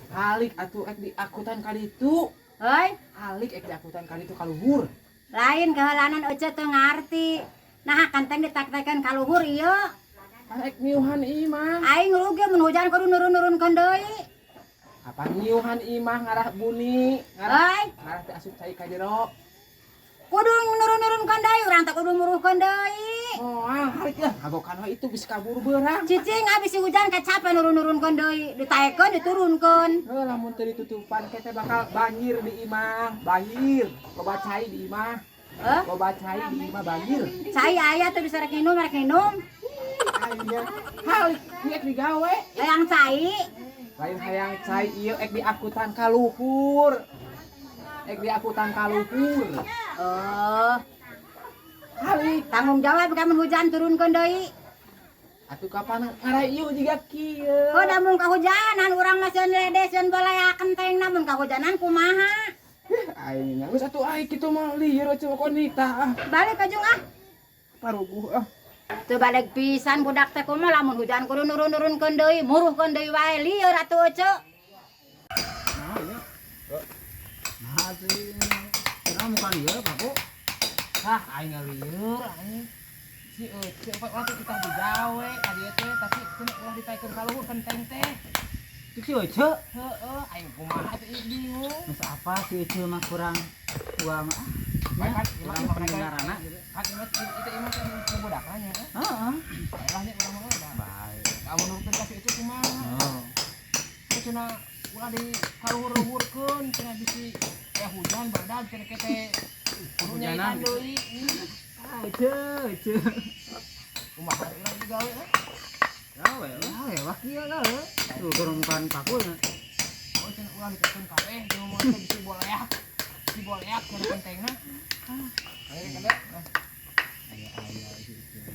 Halik atuh, ek diakutan ka ditu. Hoi, Halik, ek diakutan ka ditu ka luhur. Lain keheulanan Ece teu ngarti. Nah, kenteng ditaek-taekeun ka luhur ieu. Kan ek ngiuhan imah. Aing rugi mun hujan kudu nurun-nurunkeun deui. Apa ngiuhan imah ngarah buni, ngarah Hoi, ngarah teh asup cai ka jero. Kudu nurun-nurunkeun deui, urang teh kudu muruhkeun deui. Moal, halik lah, ngagokan we itu bisa kabur beurang. Cicing abis hujan kacape nurun-nurunkeun deui, ditaekeun diturunkeun. Heuh, lamun teu ditutupan teh bakal banjir di imah, banjir. Loba cai di imah. Heh? Loba cai di imah, banjir. Cai aya tuh bisa rek minum, rek minum. Aya. Halik, ieu ek digawe. Hayang cai. Lain hayang cai ieu, ek diakutan ka luhur. Ek diakutan ka luhur. Oh, Halik. Tanggung jawab kamu hujan turunkeun deui. Atuh kapan ngarah ieu jiga kieu. Oh, da mun kahujanan urang mah sieun lede, sieun boleh kenteng, namun kahujanan kumaha? Aing geus atuh, aing kitu mah lieur coba konita ah. Balik ka jung ah. Paruguh ah. Teu balik pisan budak teh, kumaha lamun hujan kudu nurun-nurunkeun deui, muruhkeun deui wae, lieur atuh Ece. Nah, iya. Nah, sih. Kenapa bukan ieu, Pak? Ah, aing ngalieur aing. Si Ece pak ulah teh kita digawe ka dieu teh, tapi cenah ulah ditaekeun ka luhur kenteng teh. Cek si Ece. Heeh, aing kumaha teh ieu bingung. Geus apa si Ece mah kurang tua mah. Ah. Baik, Ya, kan, kurang imah pendengaranna gitu. Kan imah itu imah teh nu budakna nya. Heeh. Bae nya urang mah udah. Baik. Kamu nurutkeun ka si Ece kumaha? Oh. Teh cenah ulah di kaluhur-luhurkeun cenah, bisi aya hujan badag cenah teh kudu Hujanan nyaitan gitu. deui. Ah, Ece, Ece. Kumaha urang digawe eh? Gawe lah. Gawe wah kieu gawe. Tuh keur mukaan paku nya. Oh, cenah ulah ditekeun kabeh jeung mun teh bisi boleak. Bisi boleak cenah kentengna. Ayo kada. Nah, Aya aya si Ece.